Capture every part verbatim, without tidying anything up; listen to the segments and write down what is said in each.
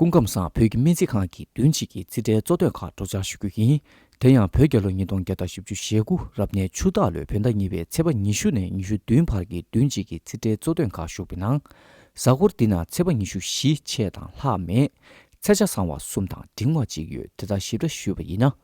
སྐུ་ཁམས་བཟང་། བོད་ཀྱི་སྨན་རྩིས་ཁང་གི་བདུན་གཅིག་གི་རྩིས་ཁྲའི་གཙོ་དོན་ཁག་སྒྲོག་སྦྱང་ཞུ་རྒྱུ་ཡིན། དེ་ཡང་བོད་རྒྱལ་ལོ་ཉིས་སྟོང་བརྒྱ་དང་བཞི་བཅུ་ཞེ་དགུ་རབ་གནས་ཆུ་སྟག་ལོའི་བོད་ཟླ་གཉིས་པའི་ཚེས་པ་ཉི་ཤུ་ནས་ཉི་ཤུ་བདུན་བར་གྱི་བདུན་གཅིག་གི་རྩིས་ཁྲའི་གཙོ་དོན་ཁག་ཞུགས་པའི་ནང་། གཟའ་འཁོར་འདི་ན་ཚེས་པ་ཉི་ཤུ་བཞི་ཆད་དང་ལྷག་མེད། ཚེས་ཆ་ཚང་བ་གསུམ་དང་འབྲིང་བ་གཅིག་ཡོད། དེ་དག་ཞིབ་ཕྲ་ཞུས་པ་ཡིན་ན།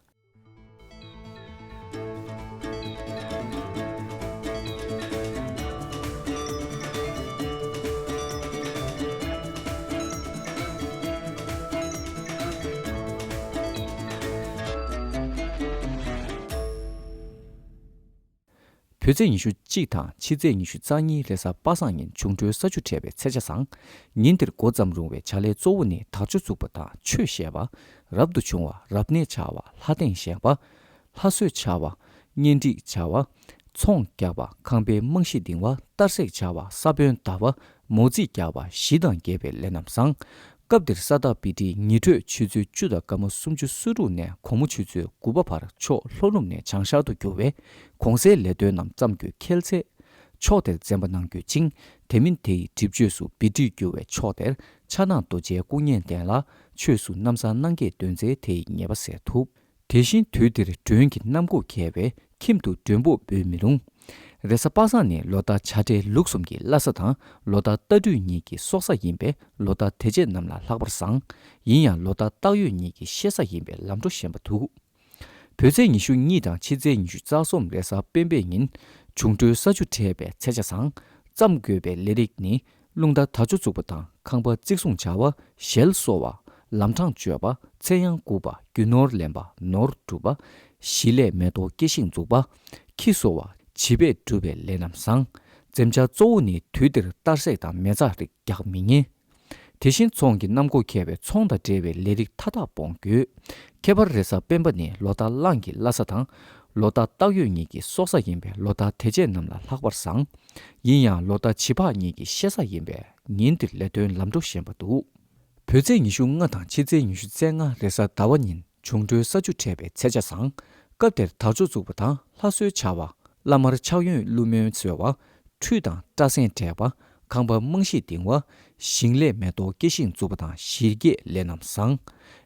བོད་ཚེས་ཉི་ཤུ་གཅིག་དང་ཕྱི་ཚེས་ཉི་ཤུ་རྩ་གཉིས་རེས་གཟའ་པ་སངས་ཉིན་འབྱུང་འཕྲོད་ས་ཆུ་འཕྲད་པའི་ཚེས་ཆ་བཟང་། ཉིན་འདིར་འགོ་བརྩམས་རུང་བའི་བྱ་ལས་གཙོ་བོ་ནི་དར་ལྕོག་འཛུགས་པ་དང་ཆོས་བཤད་པ། རབ་ཏུ་བྱུང་བ། རབ་གནས་འཆའ་བ། ལྷ་སྟེང་བཞེངས་པ། ལྷ་གསོལ་འཆའ་བ། གཉེན་སྒྲིག་འཆའ་བ། ཚོང་རྒྱག་པ། ཁང་པའི་རྨང་གཞི་འདིང་བ། གཏར་སྲེག་འཆའ་བ། ས་བོན་བརྡབ་པ། མོ་རྩིས་རྒྱག་པ། ཞི་དང་རྒྱས་པའི་ལས་རྣམས་བཟང་། སྐབས་འདིར་ས་བདག་བི་ཏྲི་ཉི་དྲོད་ཆུ་ཚོད་བཅུ་དང་སྐར་མ་སུམ་ཅུ་སོ་དྲུག་ནས་དགོང་མོ་ཆུ་ཚོད་དགུ་པ་བར་ཕྱོགས་ལྷོ་ནུབ་ནས་བྱང་ཤར་དུ་འགྱུར་བས། གོང་གསལ་ལས་དོན་རྣམས་བརྩམས་རྒྱུ་ཁེལ་ཚེ། ཕྱོགས་དེར་འཛེམ་པ་གནང་རྒྱུ་ཅིང་། དེ་མིན་དེ་ཡི་སྒྲིབ་བཅོས་སུ་བི་ཏྲི་འགྱུར་བའི་ཕྱོགས་དེར་ཕྱག་ན་རྡོ་རྗེའི་སྐུ་བརྙན་གདན་ལ་ཆོས་སུ་གནམ་ས་སྣང་གས་འདོན་ཚེ་དེ་ཡི་ཉེས་པ་སེལ་ཐུབ། དེ་བཞིན་དུས་འདིར་མགྲོན་གྱི་རྣམ་འགོག་འཁེལ་བས་ཁྱིམ་དུ་མགྲོན་པོ་འབོད་མི་རུང་། རེས་གཟའ་པ་སངས་ནི་ལོ་ཟླ་བྱ་སྤྲེལ་ལུག་གསུམ་གྱི་བླ་གཟའ་དང་ལོ་ཟླ་རྟ་སྦྲུལ་གཉིས་ཀྱི་སྲོག་གཟའ་ཡིན་པས་ལོ་ཟླ་དེ་རྗེས་རྣམས་ལ་ལྷག་པར་བཟང་། ཡིན་ཡང་ལོ་ཟླ་སྟག་ཡོས་གཉིས་ཀྱི་གཤེད་གཟའ་ཡིན་པས་ལམ་འགྲོ་ཞན་པ་འདུག། བོད་ཚེས་ཉི་ཤུ་གཉིས་དང་ཕྱི་ཚེས་ཉི་ཤུ་རྩ་གསུམ་རེས་གཟའ་སྤེན་པའི་ཉིན་འབྱུང་འཕྲོད་ས་ཆུ་འཕྲད་པའི་ཚེས་ཆ་བཟང་། བརྩམ་དགོས་པའི་ལས་རིགས་ནི། རླུང་རྟ་དར་ལྕོག་འཛུགས་པ་དང་ཁང་པ་བརྩིགས་སྲུང་བྱ་བ། ཞལ་གསོ་བ། ལམ་འཕྲང་གཅོད་པ། ཚེ་ཡང་སྒུག་པ། རྒྱུ་ནོར་ལེན་པ། ནོར་སྒྲུབ་པ། ཞི་ལས་མེ་ཏོག་སྐྱེ་ཤིང་འཛུགས་པ། ཁྱི་གསོ་བ། བྱིས་པས་སྒྲུབ་པའི་ལས་རྣམས་བཟང་། འཛེམ་བྱ་གཙོ་བོ་ནི་དུས་འདིར་གཏར་སྲེག་དང་མེ་བཙའ་རིགས་རྒྱག་མི་ཉན། དེ་བཞིན་ཚོང་གི་རྣམ་འགོག་འཁེལ་བའི་ཚོང་དང་འབྲེལ་བའི་ལས་རིགས་མཐའ་དག་སྤོང་དགོས། ཁྱད་པར་རེས་གཟའ་སྤེན་པ་ནི་ལོ་ཟླ་གླང་གི་བླ་གཟའ་དང་། ལོ་ཟླ་སྟག་ཡོས་གཉིས་ཀྱི་སྲོག་གཟའ་ཡིན་པས་ལོ་ཟླ་དེ་རྗེས་རྣམས་ལ་ལྷག་པར་བཟང་། ཡིན་ཡང་ལོ་ཟླ་བྱི་ཕག་གཉིས་ཀྱི་གཤེད་གཟའ་ཡིན་པས་ཉིན་འདིར་ལས་དོན་ལམ་འགྲོ་ཞན་པ་འདུག། བོད་ཚེས་ཉི་ཤུ་ལྔ་དང་ཕྱི་ཚེས་ཉི་ཤུ་རྩ་ལྔ་རེས་གཟའ་ཟླ་བ་ཉིན་འབྱུང་འཕྲོད་ས་ཆུ་འཕྲད་པའི་ཚེས་ཆ་བཟང་། སྐབས་དེར་དར་ལྕོག་འཛུགས་པ་དང་ལྷ་གསོལ་འཆའ་བ། བླ་མར་ཕྱག་གཡོན་ཀླུ་མོན་གསོལ་བ། ཁྲུས་དང་སྐྲ་སེན་བྲེག་པ། ཁང་པ་རྨང་གཞི་འདིང་བ། ཞིང་ལས་མེ་ཏོག་སྐྱེ་ཤིང་འཛུགས་པ་དང་གཞིར་སྐྱེས་ལས་རྣམས་བཟང་།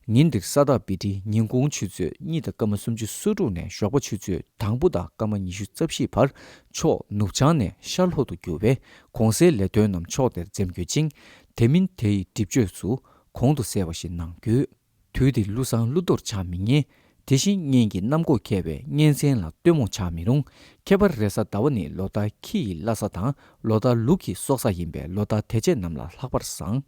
ཉིན་འདིར་ས་བདག་བི་ཏྲི་ཉིན་གུང་ཆུ་ཚོད་གཉིས་དང་སྐར་མ་སུམ་ཅུ་སོ་དྲུག་ནས་ཞོགས་པ་ཆུ་ཚོད་དང་པོ་དང་སྐར་མ་ཉི་ཤུ་རྩ་བཞི་བར་ཕྱོགས་ནུབ་བྱང་ནས་ཤར་ལྷོ་དུ་འགྱུར་བས་གོང་གསལ་ལས་དོན་རྣམས་ཕྱོགས་དེར་འཛེམ་དགོས་ཅིང་། དེ་མིན་དེ་ཡི་སྒྲིབ་བཅོས་སུ་གོང་དུ་གསལ་བ་བཞིན་གནང་དགོས། དུས་འདིར་ཀླུ་བཟང་ཀླུ་གཏོར་འཆང་མི་ཉན། དེ་བཞིན་གཉེན་གྱི་རྣམ་འགོག་འཁེལ་བས་གཉེན་ཚན་ལ་སྟོན་མོ་འཆང་མི་རུང་། ཁྱད་པར་རེས་གཟའ་ཟླ་བ་ནི་ལོ་ཟླ་ཁྱི་ཡི་བླ་གཟའ་དང་ལོ་ཟླ་ལུག་གི་སྲོག་གཟའ་ཡིན་པས་ལོ་ཟླ་དེ་རྗེས་རྣམས་ལ་ལྷག་པར་བཟང་།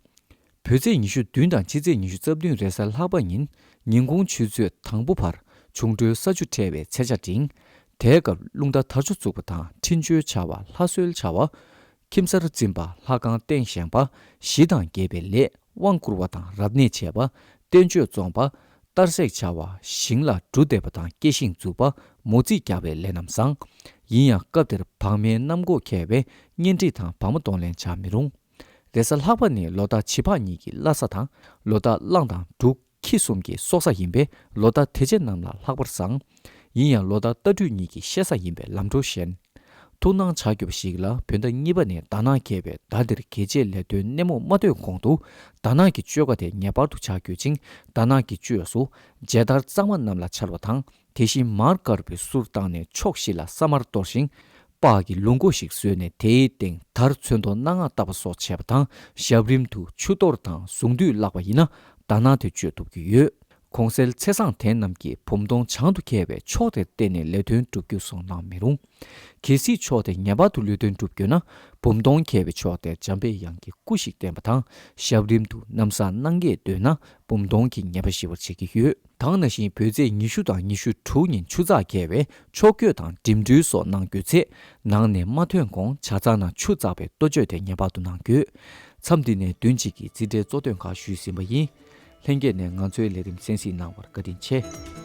བོད་ཚེས་ཉི་ཤུ་བདུན་དང་ཕྱི་ཚེས་ཉི་ཤུ་རྩ་བདུན་རེས་གཟའ་ལྷག་པ་ཉིན་ཉིན་གུང་ཆུ་ཚོད་དང་པོ་བར་འབྱུང་འཕྲོད་ས་ཆུ་འཕྲད་པའི་ཚེས་ཆ་འབྲིང་། དེའི་སྐབས་རླུང་རྟ་དར་ལྕོག་འཛུགས་པ་དང་འཕྲིན་བཅོལ་འཆའ་བ། ལྷ་གསོལ་འཆའ་བ། ཁྱིམ་གསར་འཛིན་པ། ལྷ་ཁང་སྟེང་བཞེངས་པ། ཞི་དང་རྒྱས་པའི་ལས། དབང་བསྐུར་བ་དང་རབ་གནས་བྱས་པ། བསྟན་བཅོས་རྩོམ་པ། གཏར་སྲེག་བྱ་བ། ཞིང་ལ་འབྲུ་འདེབས་པ་དང་སྐྱེ་ཤིང་འཛུགས་པ། མོ་རྩིས་རྒྱག་པའི་ལས་རྣམས་བཟང་། ཡིན་ཡང་སྐབས་དེར་བག་མའི་རྣམ་འགོག་འཁེལ་བས་གཉེན་སྒྲིག་དང་བག་མ་གཏོང་ལེན་བྱ་མི་རུང་། རེས་གཟའ་ལྷག་པ་ནི་ལོ་ཟླ་བྱི་ཕག་གཉིས་ཀྱི་བླ་གཟའ་དང་ལོ་ཟླ་གླང་དང་འབྲུག་ཁྱི་གསུམ་གྱི་སྲོག་གཟའ་ཡིན་པས་ལོ་ཟླ་དེ་རྗེས་རྣམས་ལ་ལྷག་པར་བཟང་། ཡིན་ཡང་ལོ་ཟླ་རྟ་སྦྲུལ་གཉིས་ཀྱི་གཤེད་གཟའ་ཡིན་པས་ལམ་འགྲོ་ཞན། ཐུགས་སྣང་བྱ་དགོས་པ་ཞིག་ལ་བོད་ཟླ་གཉིས་པ་ནས་ཟླ་ནག་འཁེལ་བས་ཟླ་འདིར་གལ་ཆེའི་ལས་དོན་སྣེ་མོ་མ་ཐོན་གོང་དུ་ཟླ་ནག་གི་བཅོས་ཁ་དེ་ངེས་པར་དུ་བྱ་དགོས་ཅིང་ཟླ་ནག་གི་བཅོས་སུ་མཇལ་དར་གཙང་མ་གནམ་ལ་འཕྱར་བ་དང་དེ་བཞིན་མར་དཀར་པོའི་གསུར་བཏང་ནས་ཕྱོགས་བཞི་ལ་ས་དམར་གཏོར་ཞིང་། སྤགས་ཀྱི་ལུག་མགོ་ཞིག་བཟོས་ནས་དེའི་སྟེང་དར་ཚོན་མདོག་སྣ་ལྔ་བཏབ་པ་སོགས་བྱས་པ་དང་ཞབས་རིམ་དུ་ཆུ་གཏོར་དང་གཟུངས་འདུས་བཀླགས་པ་ཡིན་ན་ཟླ་ནག་དེ་བཅོས་ཐུབ་ཀྱི་ཡོད། གོང་གསལ་ཚེས་བཟང་དེ་རྣམས་ཀྱིས་བུམ་གདོང་བྱང་དུ་འཁེལ་བའི་ཕྱོགས་དེར་བལྟས་ནས་ལས་དོན་སྒྲུབ་རྒྱུ་གསུངས་གནང་མི་རུང་། གལ་སྲིད་ཕྱོགས་དེར་ངེས་པར་དུ་ལས་དོན་སྒྲུབ་དགོས་ན་བུམ་གདོང་འཁེལ་བའི་ཕྱོགས་དེར་འཇམ་པའི་དབྱངས་ཀྱི་སྐུ་ཞིག་བསྟན་པ་དང་ཞབས་རིམ་དུ་གནམ་ས་སྣང་གས་འདོན་ན་བུམ་གདོང་གི་ངེས་པ་ཞི་བར་བྱེད་ཀྱི་ཡོད། ད་ག་ནང་བཞིན་བོད་ཚེས་ཉི་ཤུ་དང་ཉི་ཤུ་དྲུག་ཉིན་ཆུ་ཚགས་འཁེལ་བས་ཕྱོགས་བསྐྱོད་དང་འགྲིམ་འགྲུལ་སོགས་གནང་རྒྱུ་ཚེ་ནང་ནས་མ་ཐོན་གོང་ཇ་ཚགས་ནང་ཆུ་བཙགས་པའི་གཏོ་བཅོས་དེ་ངེས་པར་དུ་གནང་དགོས། མཚམས་འདི་ནས་བདུན་གཅིག་གི་རྩིས་ཁྲའི་གཙོ་དོན་ཁག་ཞུས་ཟིན་པ་ཡིན། ལྷན་རྒྱས་ནས་ང་ཚོའི་ལས་རིམ་གསན་གཟིགས་གནང་བར་བཀའ་དྲིན་ཆེ།